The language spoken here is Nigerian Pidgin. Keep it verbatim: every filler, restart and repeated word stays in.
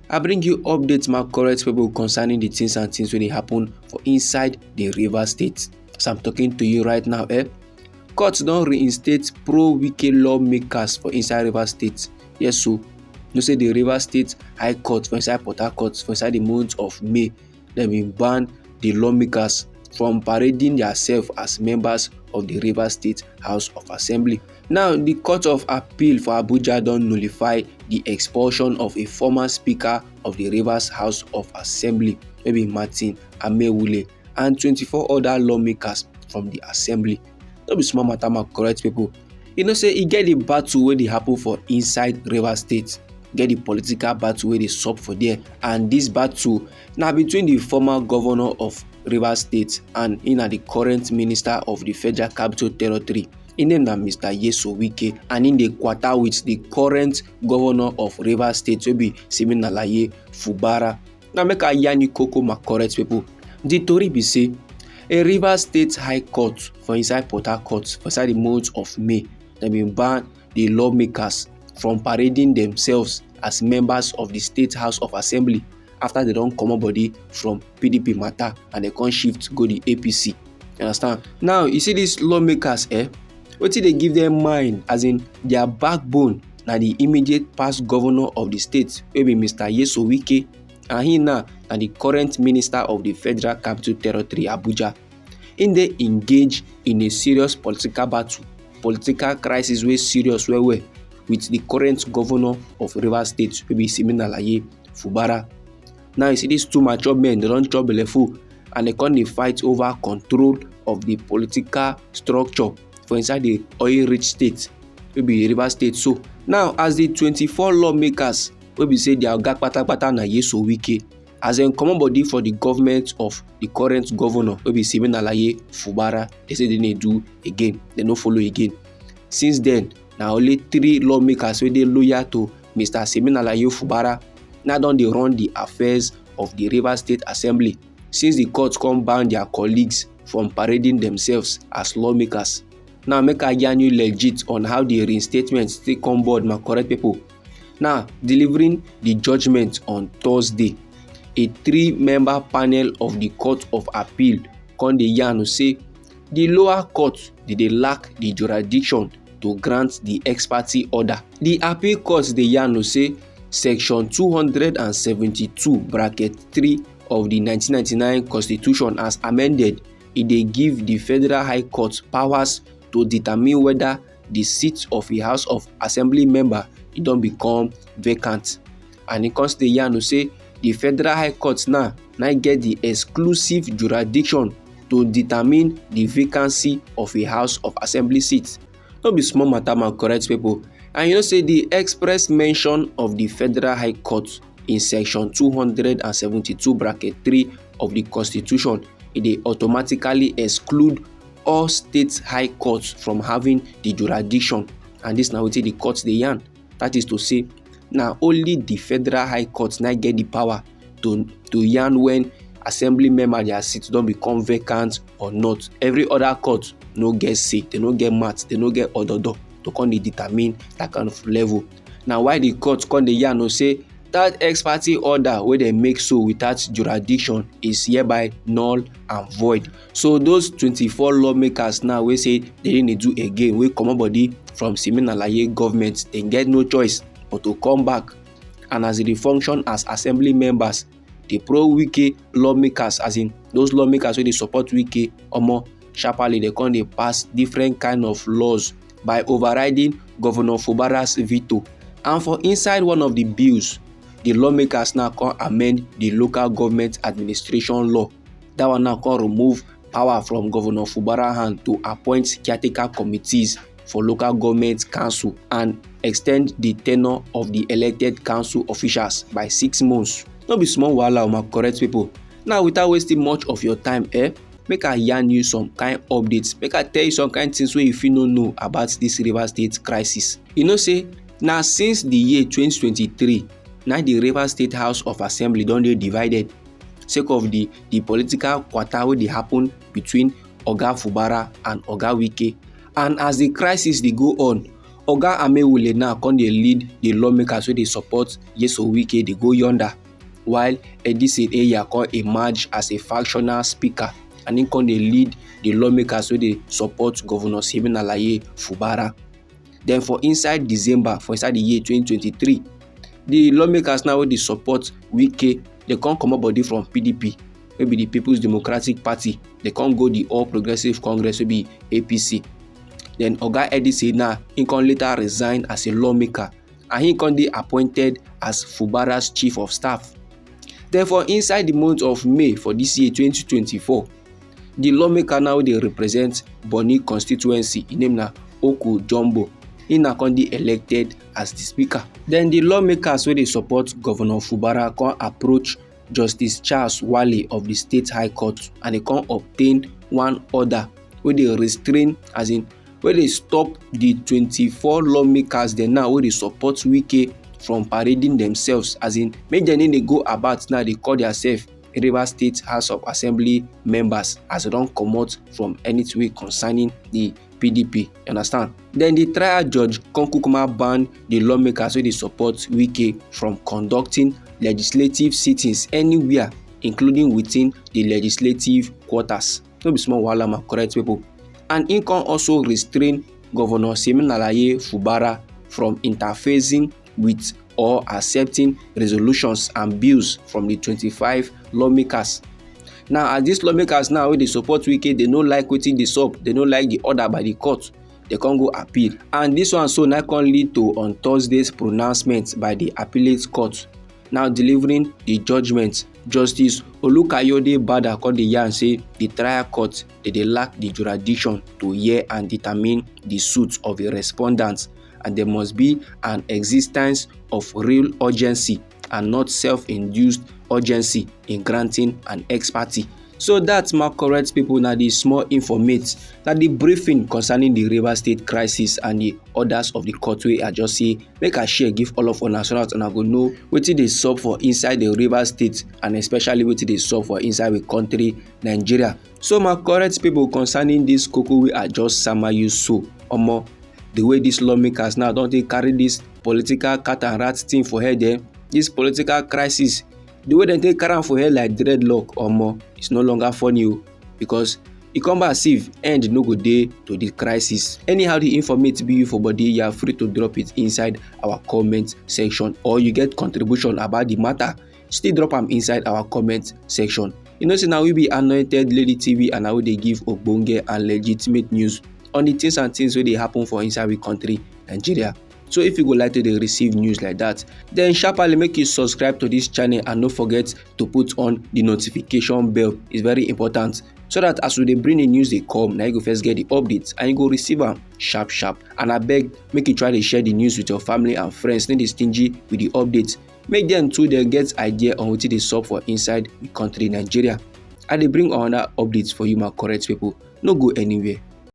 I bring you updates, my correct people, concerning the things and things wey dey happen for inside the Rivers State. As I'm talking to you right now, eh, court don reinstate pro-Wike lawmakers for inside Rivers State. Yes, so you know say the Rivers State High Court for inside Port Harcourt for inside the month of May, dem bin ban the lawmakers from parading theirself as members of the Rivers State House of Assembly. Now, the Court of Appeal for Abuja don nullify the expulsion of a former speaker of the Rivers House of Assembly, wey be Martin Amaewhule, and twenty-four other lawmakers from the assembly. No be small matter, my correct people. You know say e get the battle wey dey happen for inside Rivers State, get the political battle wey dey sup for there, and this battle na between the former governor of Rivers State and he na the current minister of the Federal Capital Territory. Im name na Mister Nyesom Wike, and im dey kwata with the current governor of Rivers State, wey be Siminalayi Fubara. Now, make I yarn you koko, my correct people. The tori be say, a Rivers State High Court for inside Port Harcourt for inside the month of May, dem bin ban the lawmakers from parading themselves as members of the State House of Assembly after dem don comot body from P D P matter and dem come shift go the A P C. You understand? Now, you see these lawmakers, eh? Wetin dey give them mind, as in their backbone, na the immediate past governor of the state, wey be Mister Nyesom Wike, and he now na the current minister of the Federal Capital Territory, Abuja. Im dey engage in a serious political battle, political crisis wey serious well well, with the current governor of Rivers State, wey be Siminalayi Fubara. Now, you see these two mature men, dem don chop belleful, and dem come dey fight over control of the political structure for inside the oil-rich state, wey be Rivers State. So now, as the twenty-four lawmakers wey be say their oga patapata na Nyesom Wike, as dem comot body for the government of the current governor, wey be Siminalayi Fubara, dem say dem no do again, dem no follow again. Since then, na only three lawmakers wey dey loyal to Mister Siminalayi Fubara now don dey run the affairs of the Rivers State Assembly, since the court come ban their colleagues from parading themselves as lawmakers. Now, make I yarn you legit on how the reinstatement take come board, my correct people. Now, delivering the judgment on Thursday, a three-member panel of the Court of Appeal come dey yarn say the lower court dey dey lack the jurisdiction to grant the ex parte order. The appeal court dey yarn say Section two hundred and seventy-two, bracket three of the nineteen ninety-nine Constitution, as amended, e dey give the Federal High Court powers to determine whether the seat of a House of Assembly member e don become vacant. And e come still yarn say the Federal High Court now na get the exclusive jurisdiction to determine the vacancy of a House of Assembly seat. No be small matter, my correct people. And you know say the express mention of the Federal High Court in Section two hundred and seventy-two, bracket three of the Constitution, e dey automatically exclude all state high courts from having the jurisdiction. And this na wetin the court dey yarn. That is to say, na only the Federal High Court na get the power to to yarn when assembly member their seat don become vacant or not. Every other court no get say, dem no get mouth, dem no get ododo to come dey determine that kind of level. Na why the court come dey yarn say that ex parte order wey dem make so without jurisdiction is hereby null and void. So those twenty-four lawmakers now wey say dem no dey do again, wey comot body from Siminalayi government, dem get no choice but to come back. And as dem dey function as assembly members, the pro-Wike lawmakers, as in those lawmakers wey dey support Wike, omo, sharply dem come dey pass different kind of laws by overriding Governor Fubara's veto. And for inside one of the bills, the lawmakers now come amend the Local Government Administration Law. That one now come remove power from Governor Fubara hand to appoint caretaker committees for local government council and extend the tenure of the elected council officials by six months. No be small wahala o, my correct people. Now, without wasting much of your time, eh, make I yarn you some kind updates, make I tell you some kind things wey you fit no know about this Rivers State crisis. You know say na since the year twenty twenty-three na the Rivers State House of Assembly don dey divided sake of the the political kwata wey dey happen between Oga Fubara and Oga Wike. And as the crisis dey go on, Oga Amewule now come dey lead the lawmakers wey dey support Nyesom Wike dey go yonder, while Edison Eya come emerge as a factional speaker, and he come dey lead the lawmakers wey dey support Governor Siminalayi Fubara. Then for inside December, for inside the year twenty twenty-three, the lawmakers now wey dey support Wike, they come comot body from P D P, wey be the People's Democratic Party. They come go the All Progressive Congress, wey be A P C. Then Oga Edison now, he come later resign as a lawmaker, and he come dey appointed as Fubara's chief of staff. Then for inside the month of May for this year, twenty twenty-four, the lawmaker now dey represent Bonny constituency, him name na Oku Jumbo. He now come dey elected as the speaker. Then the lawmakers wey dey support Governor Fubara come approach Justice Charles Wale of the State High Court, and they come obtain one order wey dey restrain, as in, wey dey stop the twenty-four lawmakers dem now wey dey support Wike from parading themselves, as in, make dem no dey go about now dey call theirself Rivers State House of Assembly members, as they don comot from anything wey concerning the P D P, you understand? Then the trial judge come kukuma ban the lawmakers wey dey support Wike from conducting legislative sittings anywhere, including within the legislative quarters. No be small wahala, my correct people. And he come also restrain Governor Siminalayi Fubara from interfacing with or accepting resolutions and bills from the twenty-five lawmakers. Now, as these lawmakers now wey dey support Wike, they no like wetin dey sup, they no like the order by the court, they come go appeal. And this one so now come lead to on Thursday's pronouncement by the appellate court, now delivering the judgment. Justice Olukayode Bada come dey yarn say the trial court, they dey lack the jurisdiction to hear and determine the suit of the respondents, and there must be an existence of real urgency and not self-induced urgency in granting an ex parte. So that's my correct people. Now the small informate, now the briefing concerning the Rivers State crisis and the orders of the court wey I just say make I share give all of una, so that una go know wetin dey sup for inside the Rivers State, and especially wetin dey sup for inside the country Nigeria. So my correct people, concerning this koko wey I just sama you so, omo, the way these lawmakers now don take carry this political cat and rat thing for head, eh, this political crisis, the way dem take carry am for head like dreadlock, omo, it's no longer funny o, because e come back as if end no go dey to the crisis. Anyhow the informate be you for body, you are free to drop it inside our comment section, or you get contribution about the matter, still drop am inside our comment section. You know say na we be Anointed Lady T V, and na we dey give ogbonge and legitimate news on the things and things wey dey happen for inside we country, Nigeria. So if you go like to dey receive news like that, then sharply make you subscribe to this channel and no forget to put on the notification bell. It's very important, so that as we dey bring the news dey come, na you go first get the updates and you go receive am sharp sharp. And I beg, make you try to share the news with your family and friends. No dey stingy with the updates. Make them too dey get idea on wetin dey sup for inside the country Nigeria. I dey bring another updates for you, my correct people. No go anywhere.